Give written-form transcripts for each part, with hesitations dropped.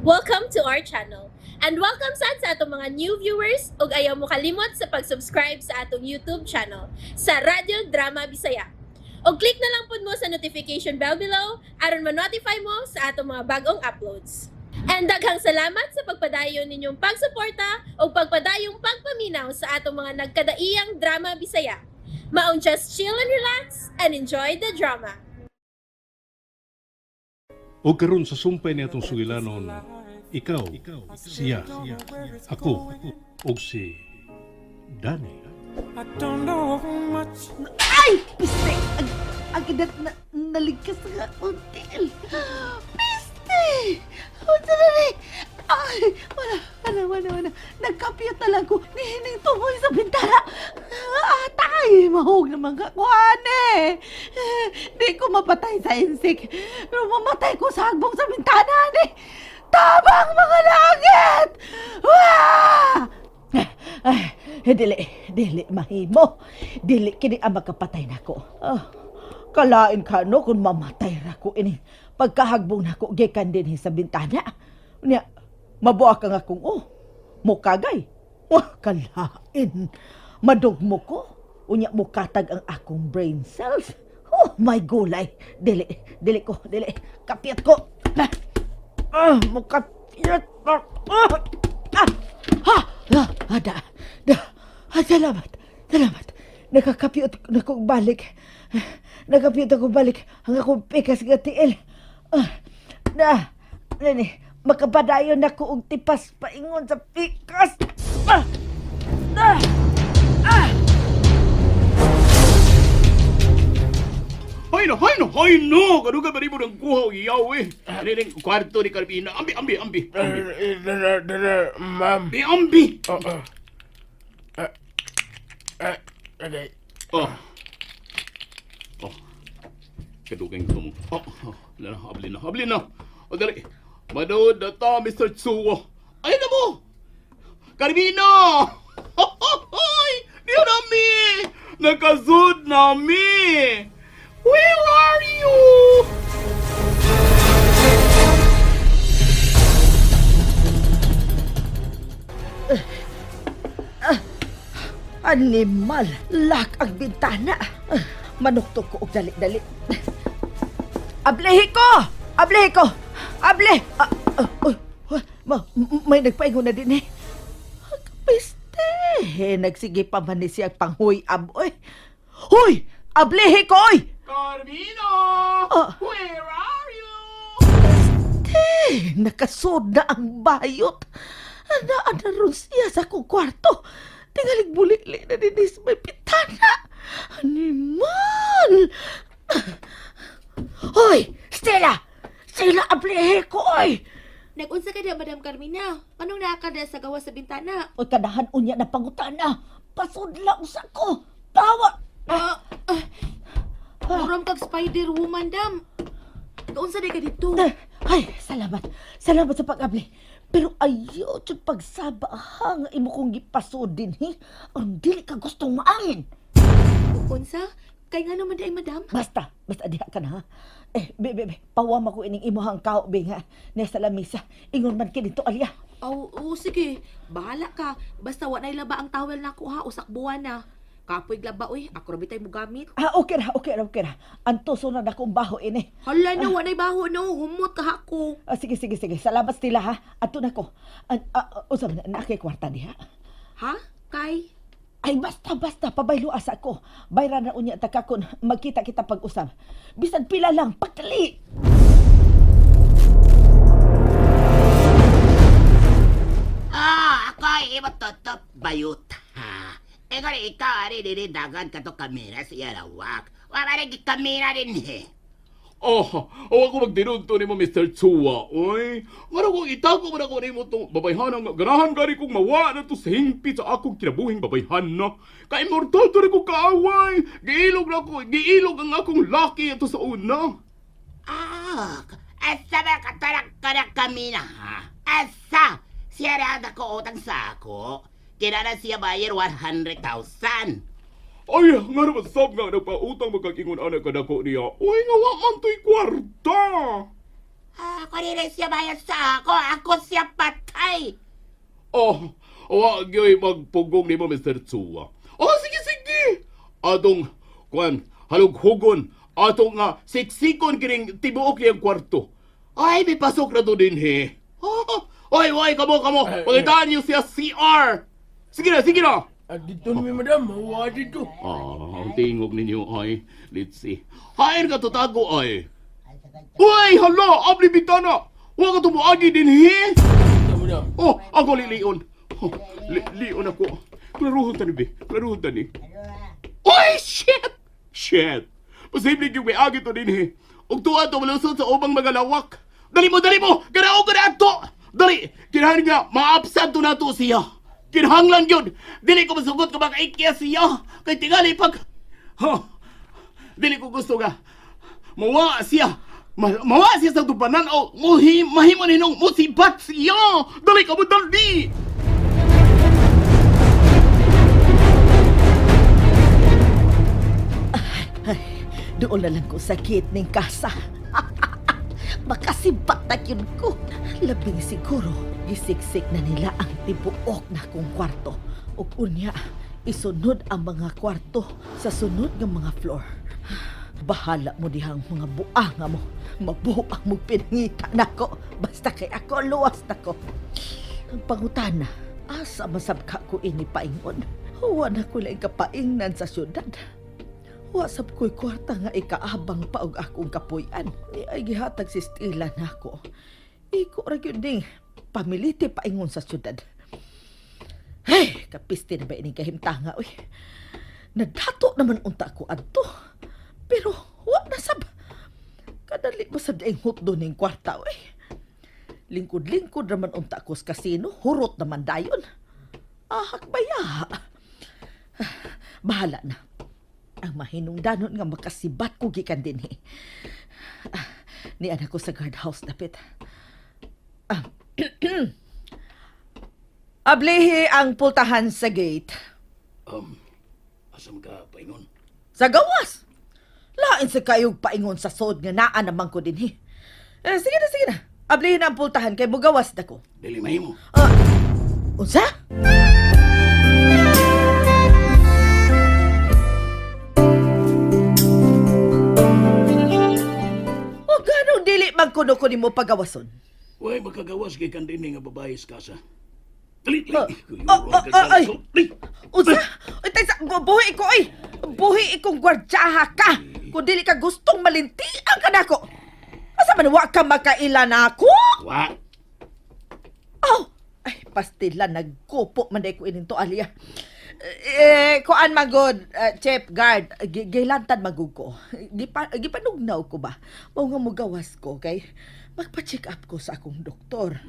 Welcome to our channel. And welcome sad sa atong mga new viewers ug ayaw mo kalimot sa pag-subscribe sa atong YouTube channel sa Radyo Drama Bisaya. Og click na lang pud mo sa notification bell below aron ma-notify mo sa atong mga bagong uploads. And daghang salamat sa pagpadayon ninyong pagsuporta ug pagpadayong pagpaminaw sa atong mga nagkadaiyang drama Bisaya. Maong just chill and relax and enjoy the drama. O karon sa sumpay ni atong sugilanon, ikaw, siya, ako, ug si Danny. I don't know much. Ay! Piste! Ang edad na naligkas nga until. Piste! Unsa na ni? Ay! Wala, wala, wala, wala. Nagkapiyot na lang ko. Nihining tungoy sa bintana. Atay! Mahog naman ka kuhan eh. Di ko mapatay sa insik. Pero mamatay ko sa hagbong sa bintana ni. Tabang mga langit! Wah! Ay, dili, dili mahimo. Dili kini ang makapatay nako. Ah, kalain ka no kung mamatay ra ko ini. Pagkahagbong nako gikan dinhi sa bintana. Unya, mabuak ka nga kung oh, mukagay. Wah, kalain. Madugmo ko. Unya mukatag ang akong brain cells. Oh, my gulay. Dili, dili ko, dili. Kapiyat ko. Ah, ah, mukapiyat. Ah, ah, ah, ha, ah, ah, da, da, ah, salamat, salamat. Nakakapiyot na kong balik. Nakapiyot akong balik ang akong pikas nga tiil. Ah, na, nani, makapadayon na ko og tipas paingon sa pikas. Ah, na, ah. Hay no, hay no, hay no! Kaduga ba mo ng kuha og iyaw eh? Ano kwarto ni Carmina? Ambi, ambi, ambi. Ambi, Dara, dara, ma'am. ambi. Ambi. Oo. Ah, ah, okay. Oh. Oh. Kadugay ko mo. Oh, oh. Wala na, abli na, abli na. O dali. Manood na ta, Mr. Tsuwa. Ay na mo! Carmina! Hoy! Diyo na mi! Nakasud na mi! Where are you? Animal, lock ang bintana. Ah, manuktok ko og dali-dali. Ablehi ko! Ablehi ko! Able! Ah, ah, uy, uy, may nagpaingon na din eh. Piste! Nagsige pa man ni siya panghuy ab oy. Huy! Ablehi ko oy! Carmina! Ah. Where are you? Eh, nakasod na ang bayot. Anaan na ron siya sa akong kwarto. Tingalig bulikli na din sa may pitana. Animal! Hoy! Stella! Stella, ablehe ko, oy! Nag-unsa ka na, Madam Carmina? Anong naakada sa gawas sa bintana? Oy, kadahan unya na pangutana. Pasudla usa ko. Tawa! Ah, ah, Muram kag Spider Woman, dam. Nag-unsa di ka dito? Ay, salamat. Salamat sa pag-abli. Pero ayaw jud pagsaba ha nga imo kong gipasod din, he. Ang dili ka gustong maangin. Unsa? Kay nga naman di ay, madam? Basta, basta diha ka na ha. Eh, be, be, be, pawam ako ining imuhang kao, be nga. Nesa lamisa, ingon man kini to alya. Aw, oo, sige. Bahala ka. Basta wa na'y laba ang towel nako ha, usak buwan na. Kapoy laba oy, ako ra bitay mo gamit. Ah, okay ra, okay ra, okay ra. Antuso na akong baho ini. Hala no, wa na'y baho no, humot ka ako. Ah, sige, sige, sige. Salamat Stila ha. Ato na ko. An, ah, ah, usa man na kay kwarta diha. Ha? Kay? Ay, basta, basta, pabaylo asa ko. Bayra na unya ta kakon, magkita kita pag-usab. Bisan pila lang, pagdali. Ah, ako ay imototop bayut. Ha. Ikaw ikaw ari diri dagan kato kamera sa Yarawak. Wa ba rin kamera din he. Oh, oh ako magdinunto nimo Mr. Chua. Oy, ngano kung itago man ako nimo tong babayhanan nga ganahan gani kong mawa na to sa hingpit sa akong kinabuhing babayhan no. Kay immortal to rin ko kaaway. Giilog na ako, giilog ang akong laki ato sa una. Ah, asa ba katarak ka kamera ha? Asa? Siya ra ko utang sa ako. Kinala siya bayar 100,000. Ay, ngano man sab nga nagpautang magkagingon ana kadako niya. Oy, nga wa man to'y kwarta. Ah, ako rin siya bayad sa ako. Ako siya patay. Oh, wa gyoy magpugong nimo Mr. Chua. Oh, sige sige. Atong kuan halughugon atong nga siksikon kining tibuok niyang kwarto. Ay, may pasok na to din he. Oh, oy, oy, kamo kamo. Pangitaan niyo siya CR. Sige na, sige na. Ah, dito ni madam, wa dito. Ah, ang tingog ninyo ay. Let's see. Hain ka tatago ay. Uy, hala, abli bitana. Wa ka tumuagi din he. Dito, madam. Oh, ako lilion. Oh, lion ako. Klaruhon tani be. Klaruhon tani. Uy, shit! Shit! Posible yung may agi to din eh. Ug tuwa to malusot sa ubang mga lawak. Dali mo, dali mo! Ganaog ka na ato! Dali! Kinahanglan nga, maapsan to nato siya. Kinahanglan yun! Dili ko masugot kung makaikya siya. Kay tingali pag... Huh. Dili ko gusto nga. Mawa siya. Mawa siya sa tubanan o muhi, mahimo ninong musibat siya. Dali ka mo, dali! Ay, doon na lang ko sakit ning kasa. Makasibat na yun ko. Labing siguro, gisiksik na nila ang tibuok na kong kwarto. Ug unya, isunod ang mga kwarto sa sunod nga mga floor. Bahala mo dihang mga buanga mo. Mabuang mo pinangita nako. Basta kay ako, luwas nako. Ang pangutana, asa masabka ko ini paingon. Wa na ko lang kapaingnan sa syudad. Wa sab ko'y kwarta nga ikaabang pa og akong kapuy-an. Ni ay gihatag si Stella nako. Iko ra gyud ding pamiliti paingon sa syudad. Hey, kapiste na ba ining kahimtanga oy. Nagdato naman unta ko adto. Pero wa na sab. Kadali mo sab daing hutdo ning kwarta oy. Lingkod-lingkod raman unta ko sa kasino, hurot naman dayon. Ahak baya. Bahala na. Ang mahinungdanon nga makasibat ko gikan dinhi. Ah, nian ako sa guardhouse dapit. Ah. Ablihi ang pultahan sa gate. Asam ka, paingon? Sa gawas. Lain sa kayog paingon sa sod nga naa naman ko dinhi. Eh, sige na, sige na. Ablihi na ang pultahan kay mugawas na ko. Dili mahimo. Ah, unsa? O ganong dili man kuno ko nimo pagawason? Uy, makagawas kay kandini nga babae sa kasa. Dali, Ah, dali. ah, ah, ah, ay. Unsa? Uy, taysa, buhi ko oy. Buhi ikong gwardyaha ka. Kung dili ka gustong malintian ka nako. Asa man wa ka makaila nako? Wa. Oh, ay pastila nagkupo man day ko ining tualya. Eh, kuan magod, chef guard, gilantad magud ko. Gipanugnaw ko ba? Mao nga mugawas ko kay magpa-check up ko sa akong doktor.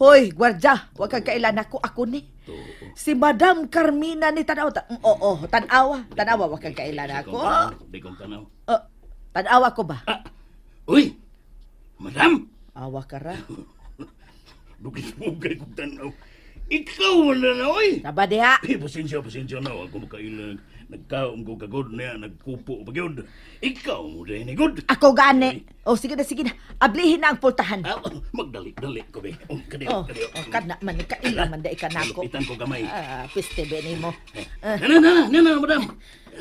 Hoy, gwardya, wa kang kailan ako, ako ni. Si Madam Carmina ni tanaw. Oo, tanawa, tanawa wa kang kailan ako. Di kong tanaw. Tanawa ko ba? Ah, uy! Madam! Awa ka ra. Dugay-dugay kong tanaw. Ikaw man na na, oy! Taba diha. Eh, pasensya, pasensya na. Ako makailan. Nagkaon ko kagod na, nagkupo pa gyud. Ikaw mo dahil ni good. Ako gani. Oh, sige na, sige na. Ablihin na ang pultahan. Ah, magdali-dali ko, be. Oh, kadiyo, Oh, kadiyo. oh kana man kaila man dai kanako. Lupitan ko gamay. Ah, piste beni mo. Na, na, na, na, na, madam.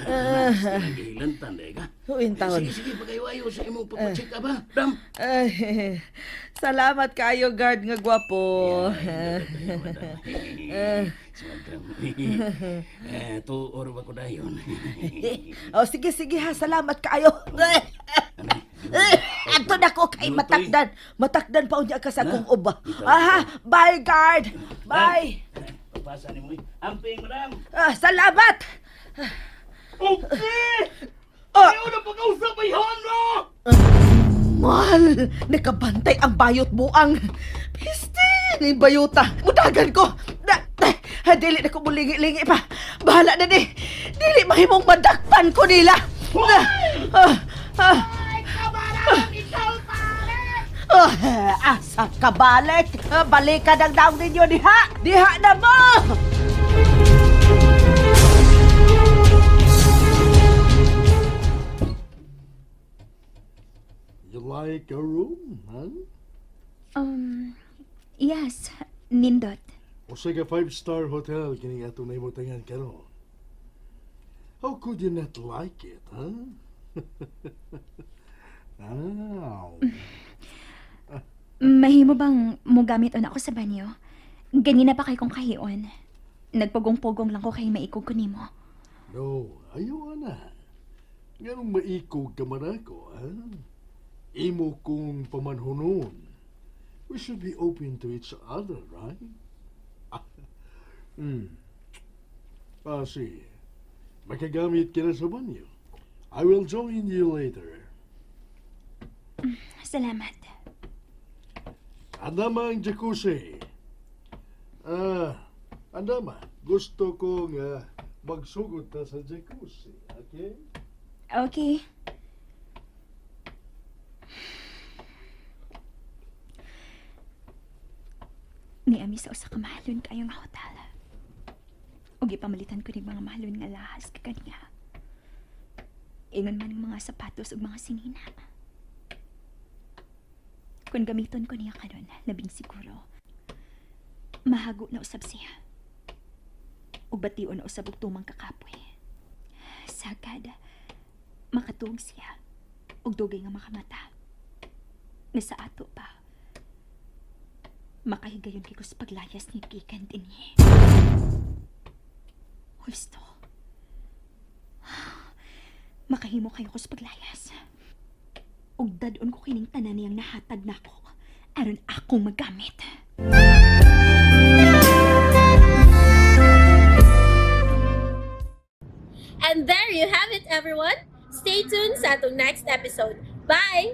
Ah, Gilantan, dahil ka. Huwin taon. Sige, sige, pagayo-ayo sa imong papacheck up, ha? Dam. Ay, salamat kayo guard nga gwapo. Eh, tuor ba ko dayon? Oh, sige sige ha, salamat kayo. Ato na ko kay matakdan. Matakdan pa unya ka sa akong uba. Aha, bye guard. Bye. Pagpasa ni mo, eh. Amping, madam. Ah, salamat. Okay! Ah. Ayaw na pag-usap, ay hana! Mal, nakabantay ang bayot buang. Piste, ni bayota. Mudagan ko. Na, na, dili na ko mulingi-lingi pa. Bahala na ni. Dili mahimong madakpan ko nila. Na, ah, ah. Ah, asa ka balik. Ah, balikan ang daong ninyo diha. Diha na mo. Like a room, huh? Yes, nindot. Usa ka five-star hotel kining atong naibutangan karon. How could you not like it, huh? Ah. Mahimo bang mogamit on ako sa banyo? Ganina pa kay kong kahion. Nagpugong-pugong lang ko kay maikog ko nimo. No, ayaw ana. Nganong maikog ka man ako, ha? Imo kong pamanhunon. We should be open to each other, right? Kasi, makagamit ka na sa banyo. I will join you later. Salamat. Andama ang jacuzzi. Ah, andama. Gusto kong magsugod ta sa jacuzzi, okay? Okay. Niami sa usa ka mahalon kayo nga hotel. Ug gipamalitan ko ning mga mahalon nga lahas kaganiha. Ingon man ang mga sapatos ug mga sinina. Kung gamiton ko niya karon, labing siguro. Mahago na usab siya. Ug bation na usab og tumang kakapoy. Sagad, makatuog siya ug dugay nga makamata. Nga sa ato pa, makahigayon kay ko sa paglayas ni gikan dinhi. Husto. Makahimo kayo ko sa paglayas. Ug dad-on ko kining tanan niyang nahatag nako aron akong magamit. And there you have it, everyone. Stay tuned sa atong next episode. Bye!